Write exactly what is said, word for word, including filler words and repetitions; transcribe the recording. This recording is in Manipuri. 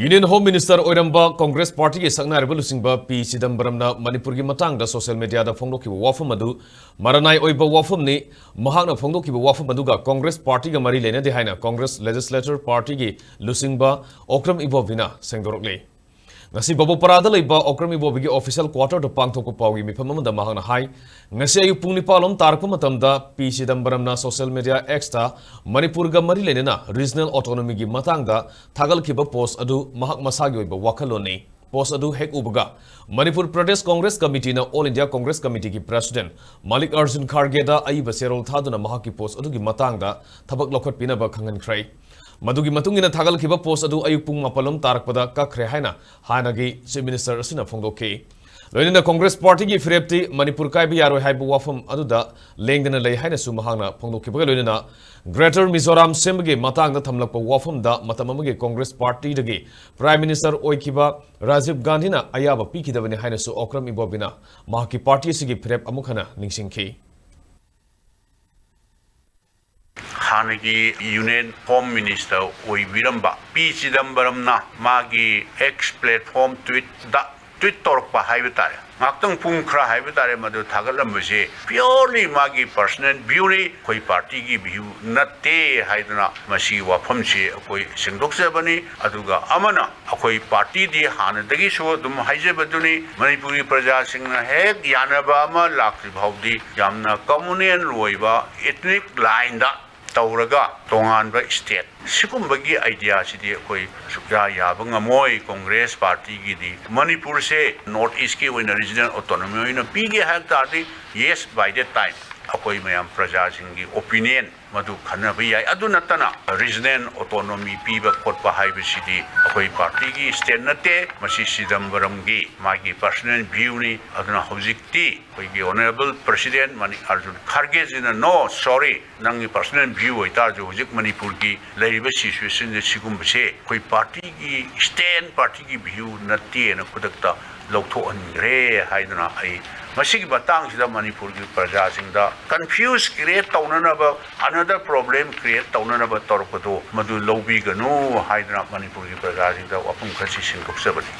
Union Home Minister ꯑꯣꯏꯔꯝꯕ Congress Partyꯒꯤ ꯁꯛꯅꯥꯏꯔꯕ ꯂꯨꯆꯤꯡꯕ ꯄꯤ ꯆꯤꯗꯝꯕꯔꯝꯅ ꯃꯅꯤꯄꯨꯔꯒꯤ ꯃꯇꯥꯡꯗ social mediaꯗ ꯐꯣꯡꯗꯣꯛꯈꯤꯕ ꯋꯥꯐꯝ ꯑꯗꯨ ꯃꯔꯥꯅꯥꯏ ꯑꯣꯏꯕ ꯋꯥꯐꯝꯅꯤ꯫ ꯃꯍꯥꯛꯅ ꯐꯣꯡꯗꯣꯛꯈꯤꯕ ꯋꯥꯐꯝ ꯑꯗꯨꯒ Congress Partyꯒ ꯃꯔꯤ ꯂꯩꯅꯗꯦ ꯍꯥꯏꯅ Congress Legislature Partyꯒꯤ ꯂꯨꯆꯤꯡꯕ ꯑꯣꯀ꯭ꯔꯝ ꯏꯕꯣꯕꯤꯅ ꯁꯦꯡꯗꯣꯔꯛꯂꯤ꯫ ꯉꯁꯤ ꯕꯕꯣꯄꯥꯔꯥꯗ ꯂꯩꯕ ꯑꯣꯀ꯭ꯔꯝ ꯏꯕꯣꯕꯤꯒꯤ official quarterꯗ ꯄꯥꯡꯊꯣꯛꯄ ꯄꯥꯎꯒꯤ ꯃꯤꯐꯝ ꯑꯃꯗ ꯃꯍꯥꯛꯅ ꯍꯥꯏ, ꯉꯁꯤ ꯑꯌꯨꯛ ꯄꯨꯡ ꯅꯤꯄꯥꯜ ꯂꯣꯝ ꯇꯥꯔꯛꯄ ꯃꯇꯝꯗ ꯄꯤ ꯆꯤꯗꯝꯕꯔꯝꯅ social media Xꯇ ꯃꯅꯤꯄꯨꯔꯒ ꯃꯔꯤ ꯂꯩꯅꯅ regional autonomyꯒꯤ ꯃꯇꯥꯡꯗ ꯊꯥꯒꯠꯈꯤꯕ post ꯑꯗꯨ ꯃꯍꯥꯛ ꯃꯁꯥꯒꯤ ꯑꯣꯏꯕ ꯋꯥꯈꯜꯂꯣꯟꯅꯤ꯫ Post ꯑꯗꯨ ꯍꯦꯛ ꯎꯕꯒ Manipur Pradesh Congress ꯀꯃꯤꯇꯤꯅ All India Congress Committeeꯒꯤ President ꯃꯥꯂꯤꯛ ꯑꯥꯔꯖꯨꯟ ꯈꯥꯔꯒꯦꯗ ꯑꯏꯕ ꯆꯦꯔꯣꯜ ꯊꯥꯗꯨꯅ ꯃꯍꯥꯛꯀꯤ post ꯑꯗꯨꯒꯤ ꯃꯇꯥꯡꯗ ꯊꯕꯛ ꯂꯧꯈꯠꯄꯤꯅꯕ ꯈꯪꯍꯟꯈ꯭ꯔꯦ꯫ ꯃꯗꯨꯒꯤ ꯃꯇꯨꯡ ꯏꯟꯅ ꯊꯥꯒꯠꯈꯤꯕ post ꯑꯗꯨ ꯑꯌꯨꯛ ꯄꯨꯡ ꯃꯥꯄꯜ ꯂꯣꯝ ꯇꯥꯔꯛꯄꯗ ꯀꯛꯈ꯭ꯔꯦ ꯍꯥꯏꯅ ꯍꯥꯟꯅꯒꯤ Chief Minister ꯑꯁꯤꯅ ꯐꯣꯡꯗꯣꯛꯈꯤ꯫ ꯂꯣꯏꯅꯅ Congress Partyꯒꯤ ꯐꯤꯔꯦꯞꯇꯤ ꯃꯅꯤꯄꯨꯔ ꯀꯥꯏꯕ ꯌꯥꯔꯣꯏ ꯍꯥꯏꯕ ꯋꯥꯐꯝ ꯑꯗꯨꯗ ꯂꯦꯡꯗꯅ ꯂꯩ ꯍꯥꯏꯅꯁꯨ ꯃꯍꯥꯛꯅ ꯐꯣꯡꯗꯣꯛꯈꯤꯕꯒ ꯂꯣꯏꯅꯅ Greater Mizoram ꯁꯦꯝꯕꯒꯤ ꯃꯇꯥꯡꯗ ꯊꯝꯂꯛꯄ ꯋꯥꯐꯝꯗ ꯃꯇꯝ ꯑꯃꯒꯤ Congress Partyꯗꯒꯤ Prime Minister ꯑꯣꯏꯈꯤꯕ ꯔꯥꯖꯤꯕ ꯒꯥꯟꯙꯤꯅ ꯑꯌꯥꯕ ꯄꯤꯈꯤꯗꯕꯅꯤ ꯍꯥꯏꯅꯁꯨ ꯑꯣꯀ꯭ꯔꯝ ꯏꯕꯣꯕꯤꯅ ꯃꯍꯥꯛꯀꯤ party ꯑꯁꯤꯒꯤ ꯐꯤꯔꯦꯞ ꯑꯃꯨꯛ ꯍꯟꯅ ꯅꯤꯡꯁꯤꯡꯈꯤ꯫ ꯍꯥꯟꯅꯒꯤ Union Home Minister ꯑꯣꯏꯕꯤꯔꯝꯕ ꯄꯤ ꯆꯤꯗꯝꯕꯔꯝꯅ ꯃꯥꯒꯤ X platform tweetꯗ tweet ꯇꯧꯔꯛꯄ ꯍꯥꯏꯕ ꯇꯥꯔꯦ, ꯉꯥꯏꯍꯥꯛꯇꯪ ꯄꯨꯡ ꯈꯔ ꯍꯥꯏꯕ ꯇꯥꯔꯦ, ꯃꯗꯨ ꯊꯥꯒꯠꯂꯝꯕꯁꯦ purely ꯃꯥꯒꯤ personal viewꯅꯤ, ꯑꯩꯈꯣꯏ partyꯒꯤ view ꯅꯠꯇꯦ ꯍꯥꯏꯗꯅ ꯃꯁꯤꯒꯤ ꯋꯥꯐꯝꯁꯤ ꯑꯩꯈꯣꯏ ꯁꯦꯡꯗꯣꯛꯆꯕꯅꯤ꯫ ꯑꯗꯨꯒ ꯑꯃꯅ, ꯑꯩꯈꯣꯏ partyꯗꯤ ꯍꯥꯟꯅꯗꯒꯤꯁꯨ ꯑꯗꯨꯝ ꯍꯥꯏꯖꯕꯗꯨꯅꯤ, ꯃꯅꯤꯄꯨꯔꯒꯤ ꯄ꯭ꯔꯖꯥꯁꯤꯡꯅ ꯍꯦꯛ ꯌꯥꯅꯕ ꯑꯃ ꯂꯥꯛꯇ꯭ꯔꯤ ꯐꯥꯎꯗꯤ ꯌꯥꯝꯅ communal ꯑꯣꯏꯕ ethnic lineꯗ ꯇꯧꯔꯒ ꯇꯣꯉꯥꯟꯕ state, ꯁꯤꯒꯨꯝꯕꯒꯤ ideaꯁꯤꯗꯤ ꯑꯩꯈꯣꯏ ꯁꯨꯛꯌꯥ ꯌꯥꯕ ꯉꯝꯃꯣꯏ꯫ Congress Partyꯒꯤꯗꯤ ꯃꯅꯤꯄꯨꯔꯁꯦ North Eastꯀꯤ ꯑꯣꯏꯅ regional autonomy ꯑꯣꯏꯅ ꯄꯤꯒꯦ ꯍꯥꯏꯕ ꯇꯥꯔꯗꯤ, yes, by that time ꯑꯩꯈꯣꯏ ꯃꯌꯥꯝ ꯄ꯭ꯔꯖꯥꯁꯤꯡꯒꯤ opinion ꯃꯗꯨ ꯈꯟꯅꯕ ꯌꯥꯏ꯫ ꯑꯗꯨ ꯅꯠꯇꯅ regional autonomy ꯄꯤꯕ ꯈꯣꯠꯄ ꯍꯥꯏꯕꯁꯤꯗꯤ ꯑꯩꯈꯣꯏ partyꯒꯤ stand ꯅꯠꯇꯦ, ꯃꯁꯤ ꯆꯤꯗꯝꯕꯔꯝꯒꯤ ꯃꯥꯒꯤ personal viewꯅꯤ꯫ ꯑꯗꯨꯅ ꯍꯧꯖꯤꯛꯇꯤ ꯑꯩꯈꯣꯏꯒꯤ Honourable President ꯃꯥꯂꯤꯛ ꯑꯥꯔꯖꯨꯟ ꯈꯥꯔꯒꯦꯖꯤꯅ, "No, sorry, ꯅꯪꯒꯤ personal view ꯑꯣꯏꯇꯥꯔꯁꯨ ꯍꯧꯖꯤꯛ ꯃꯅꯤꯄꯨꯔꯒꯤ ꯂꯩꯔꯤꯕ situationꯁꯦ, ꯁꯤꯒꯨꯝꯕꯁꯦ ꯑꯩꯈꯣꯏ partyꯒꯤ stand, partyꯒꯤ view ꯅꯠꯇꯦꯅ ꯈꯨꯗꯛꯇ ꯂꯧꯊꯣꯛꯍꯟꯈ꯭ꯔꯦ" ꯍꯥꯏꯗꯅ ꯑꯩ ꯃꯁꯤꯒꯤ ꯃꯇꯥꯡꯁꯤꯗ ꯃꯅꯤꯄꯨꯔꯒꯤ ꯄ꯭ꯔꯖꯥꯁꯤꯡꯗ confuse create ꯇꯧꯅꯅꯕ ꯑꯗ ꯄ꯭ꯔꯣꯕ꯭ꯂꯦꯝ ꯀ꯭ꯔꯤꯌꯦꯠ ꯇꯧꯅꯅꯕ ꯇꯧꯔꯛꯄꯗꯣ ꯃꯗꯨ ꯂꯧꯕꯤꯒꯅꯨ ꯍꯥꯏꯗꯅ ꯃꯅꯤꯄꯨꯔꯒꯤ ꯄ꯭ꯔꯖꯥꯁꯤꯡꯗ ꯋꯥꯐꯝ ꯈꯔꯁꯤ ꯁꯤꯟꯗꯣꯛꯆꯕꯅꯤ꯫